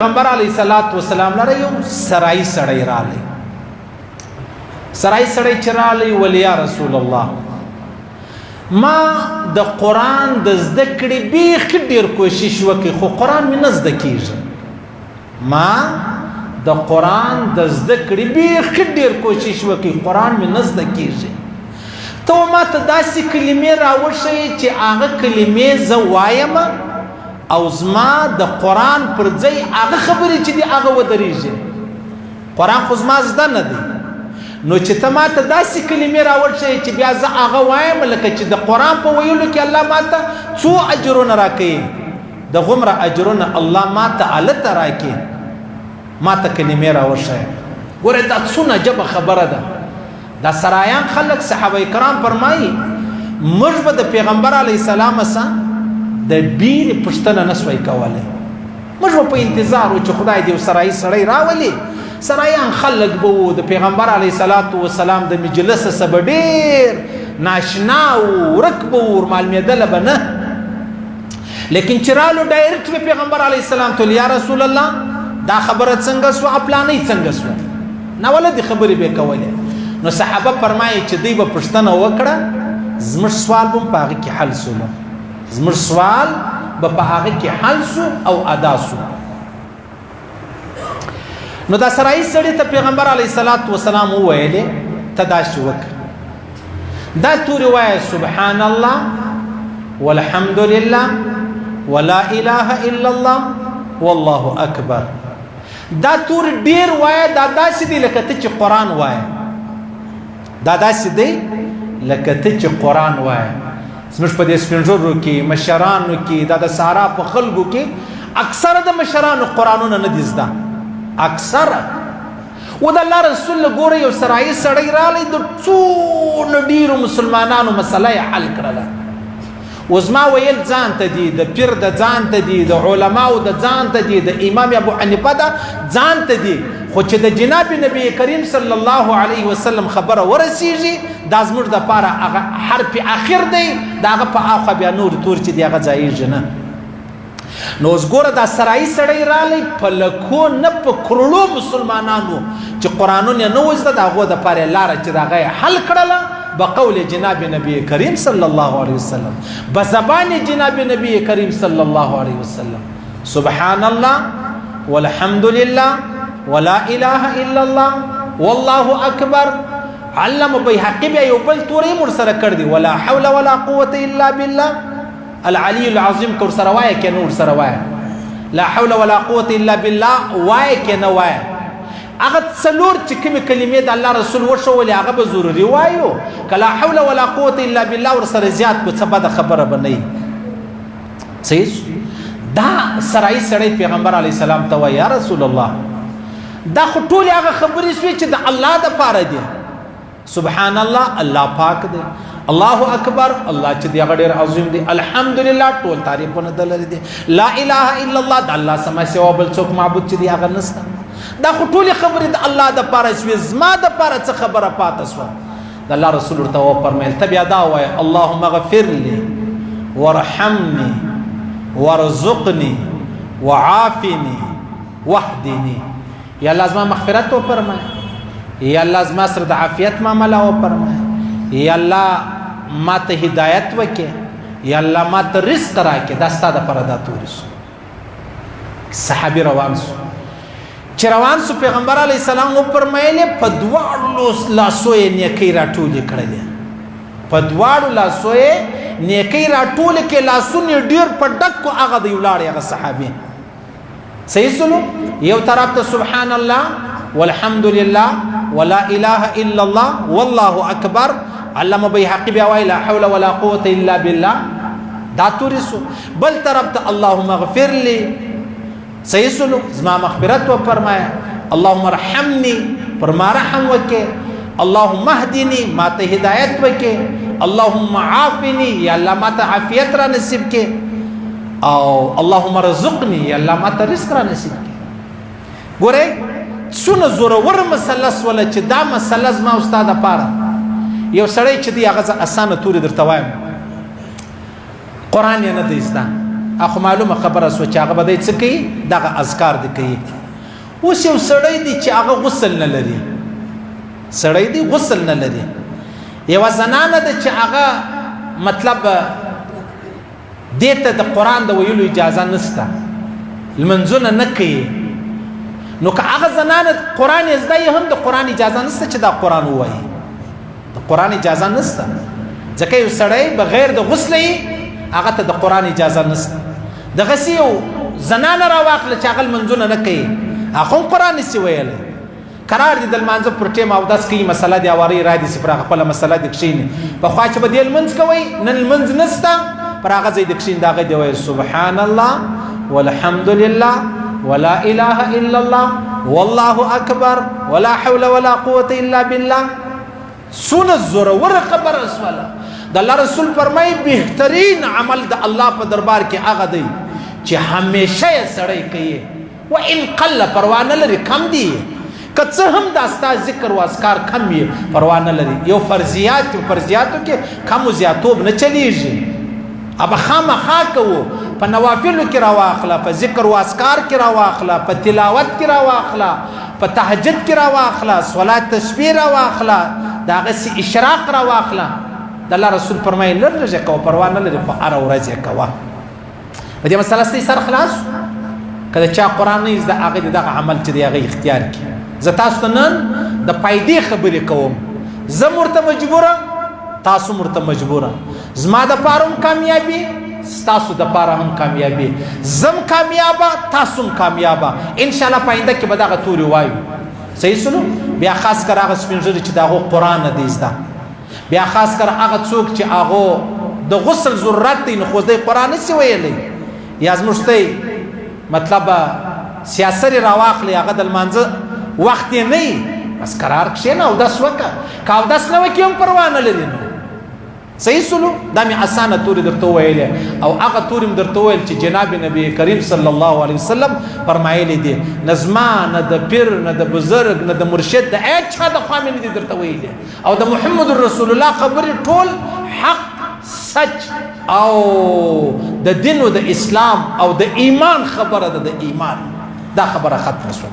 پیغمبر علی صلوات و سلام لره یو سرای سړی رالی، سرای سړی چې رالی ول یا رسول الله، ما د قرآن د زده کړې بیخي ډېر کوشش وکړ، خو قرآن مې نه زده کېږي. ما د قرآن د زده کړې بیخي ډېر کوشش وکړ، قرآن مې نه زده کېږي. ته ما ته داسې کلمې راوښیې چې هغه کلمې زه وایم او زما د قرآن پر ځای هغه خبرې چې دي هغه ودرېږي. قرآن خو زما زده نه دی، نو چې ته ما ته داسې کلمې راوښیې چې بیا زه هغه وایم، لکه چې د قرآن په ویلو کې الله ما ته څو اجرونه راکوي، دغومره اجرونه الله ما ته هلته راکړي، ما ته کلمې راوښیه. ګوره دا څونه عجبه خبره ده. دا سرایان خلک صحابه کرام فرمایي موږ به د پیغمبر علیه السلام سره د ډېرې پوښتنه نه سوای کولی، موږ به په انتظار وو چې خدای دې یو سرایي سړی راولي. سرایان خلک به وو، د پیغمبر علیه الصلاة والسلام د مجلس څخه به ډېر ناشنا وو، ورک به وو، ورمعلومېدله به نه. لیکن چې رالو ډایرکټ به پیغمبر علیه السلام ته یا رسول الله دا خبره څنګه سوه، پلانۍ څنګه سوه، ناولدې خبرې به یې کولې. نو صحابه فرمایي چې دوی به پوښتنه وکړه، زموږ سوال به هم په هغه کې حل سولو، زموږ سوال به په هغه کې حل سو او ادا سو. نو دا سرایي سړي ته پیغمبر علیه الصلاة والسلام وویلې ته داسې وکړه، دا تورې وایه سبحان الله والحمد لله ولا اله الا الله والله اکبر. دا تور ډیر وایه، دا داسې دی لکه ته چې قرآن وایه، دا داسې دی لکه ته چې قرآن وایه. زموږ په دې سپینږیرو کې، مشرانو کې، دا د سارا په خلکو کې اکثره د مشرانو قرآنونه نه دي زده، اکثره. و د الله رسول له ګوره یو سرایي سړی راغلی، د څونه ډېرو مسلمانانو مسله یې حل کړله. اوس ما ویل ځان ته دي، د پیر د ځان ته دي، د علماو د ځان ته دي، د امام ابو حنیفه د ځان ته دي، خو چې د جناب نبی کریم صلی الله علیه وسلم خبره ورسیږي، دا زموږ دپاره هغه حرف اخر دی، د هغه په اخوا بیا نور تور چې دی هغه ځایېږي نه. نو اوس ګوره دا سرایي سړی راغلی، په لکو نه په کروړو مسلمانانو چې قرآنونه یې نه و زده، د هغو دپاره یې لاره چې د هغه یې حل کړله بقول جناب نبی کریم صلی الله علیه وسلم، بزبان جناب نبی کریم صلی الله علیه وسلم. سبحان الله والحمد لله ولا اله الا الله والله اکبر. علم بیهقي بیا یو بل توری هم ورسره کړی دی، ولا حول ولا قوة الا بالله العلی العظیم. که ورسره وایه که نه ورسره وایه، لا حول ولا قوة الا بالله وایه که نه وایه، هغه څلور چې کومې کلمې د الله رسول وښولې هغه به ضروري وایو. که لا حول ولا قوة الا بالله ورسره زیات کړو څه بده خبره به نه وي. صحیح؟ دا سرایي سړی پیغمبر علیه السلام ته وایي یا رسول الله، دا خو ټولې هغه خبرې سوې چې د الله دپاره دي. سبحان الله، الله پاک دی، الله اکبر، الله چې دی هغه ډېر عظیم دی، الحمدلله ټول تعریفونه د لري دي، لا اله الا الله، د الله سما سوا بل څوک معبود چې دی هغه نشته. دا خو ټولې خبرې د الله دپاره سوې، زما دپاره څه خبره پاته سوه؟ د الله رسول ورته وفرمیل ته بیا دا وایه اللهم اغفر لي وارحمني وارزقني وعافني واهدني. یا الله زما مغفرت وفرمایه، یا الله زما سره د عافیت معامله وفرمایه، یا الله ما ته هدایت وکړي، یا الله ما ته رزق راکړي. دا ستا دپاره دا توري سو. صحابي روان سو، چې روان سو پیغمبر علیه السلام وفرمایلې په دواړو لاسو یې نیکۍ راټولې کړلې، په دواړو لاسو یې نیکۍ راټولې کړې، لاسونه یې ډېر په ډک کو، هغه دی ولاړی هغه صحابي. صحیح سلو؟ یو طرف ته سبحان الله والحمد لله ولا اله الا الله والله اکبر. علامه بیهقي بیا وایي لا حول ولا قوة الا بالله، دا توري سو. بل طرف ته اللهم اغفر لي، صحیح سلو؟ زما مغفرت وفرمایه، اللهم ارحمني، پر ما رحم وکې، اللهم اهدني، ما ته هدایت وکې، اللهم عافني، یا الله ما ته عافیت را نصیب کې، او اللهم رزقني، یا الله ما ته رزق را نصیب کې. ګورئ څونه زورور مسله سوله چې دا مسله زما او ستا دپاره یو سړی چې دی هغه زه اسانه توري درته وایم، قرآن یې نه دی زده، اخو معلومه خبره سو چې هغه به دی څه کوي؟ دغه اذکار دی کوي. اوس یو سړی دی چې هغه غسل نه لري، سړی دی غسل نه لري، یوه زنانه ده چې هغه مطلب دې ته د قرآن د ویلو اجازه نسته، لمنځونه نه کوي، نو که هغه زنانه قرآن یې زده هم د قرآن اجازه نسته چې دا قرآن ووایي، د قرآن اجازه نسته، ځکه یو سړی بغیر د غسل یې هغه ته د قرآن اجازه نسته. دغسې یو زنانه راواخله چې هغه لمنځونه نه کوي، هغه هم قرآن نسي ویلی، قرار دي د لمانځه پر ټیم اودس کوي، مسله دې اوارۍ را دي سي پر هغه خپله مسله دې کښېني. پخوا چې به دې لمونځ کوئ، نن لمونځ نسته، پر هغه ځای دې کښېني، د هغه دې وایي سبحان الله والحمد لله ولا اله الا الله والله اکبر ولا حول ولا قوة الا بالله. څونه زوروره خبره سوله. د الله رسول فرمایي بهترین عمل د الله په دربار کې هغه دی چې همیشه یې سړی کوي، و ان قل، پروا نه لري کم دی، که څه هم دا ستا ذکر و اذکار کم وي پروا نه لري. یو فرضیات فرضیاتو کې کم و زیاتوب نه چلیږي، ابه خامخا کوو. په نوافلو کې راواخله، په ذکر و اذکار کې راواخله، په تلاوت کې راواخله، په تهجد کې راواخله، صلات تسبیح راواخله، د هغسې اشراق راواخله. د الله رسول فرمایي لږ لږ یې کوه، پروا نه لري، خو هره ورځ یې کوه. په دې مسله ستاسو سر خلاص. که د چا قرآن نه زده، هغه دې دغه عمل چې دی هغه اختیار کړي. زه تاسو ته نن د فایدې خبرې کوم، زه هم ورته مجبوره، تاسو هم ورته مجبوره. زما دپاره هم کامیابي، ستاسو دپاره هم کامیابي، زه هم کامیابه، تاسو هم کامیابه. انشاءالله په آینده کې به دغه توري وایو. صحیح سلو؟ بیا خاص کر هغه سپین ږیري چې د هغو قرآن نه دی زده، بیا خاص کر هغه څوک چې هغو د غسل ضرورت دی، نو خو دی قرآن نسی ویلی، یا زموږ ته مطلب سیاسرې راواخلي، هغه د لمانځه وخت یې نه وي، بس قرار کښېنه اودس وکړه، که اودس نه وکړي هم پروا نه لري. نو صحیح سلو؟ دا مې اسانه تورې درته وویلې، او هغه تورې مې درته وویل چې جناب نبی کریم صلی الله علیه وسلم فرمایلی دي. نه زما، نه د پیر، نه د بزرګ، نه د مرشد، د هېچا د خوا مې نه دي درته ویلي. او د محمد رسول الله خبرې ټول حق، سچ او د دین او د اسلام او د ایمان خبره ده، د ایمان دا خبره ختمه شوه.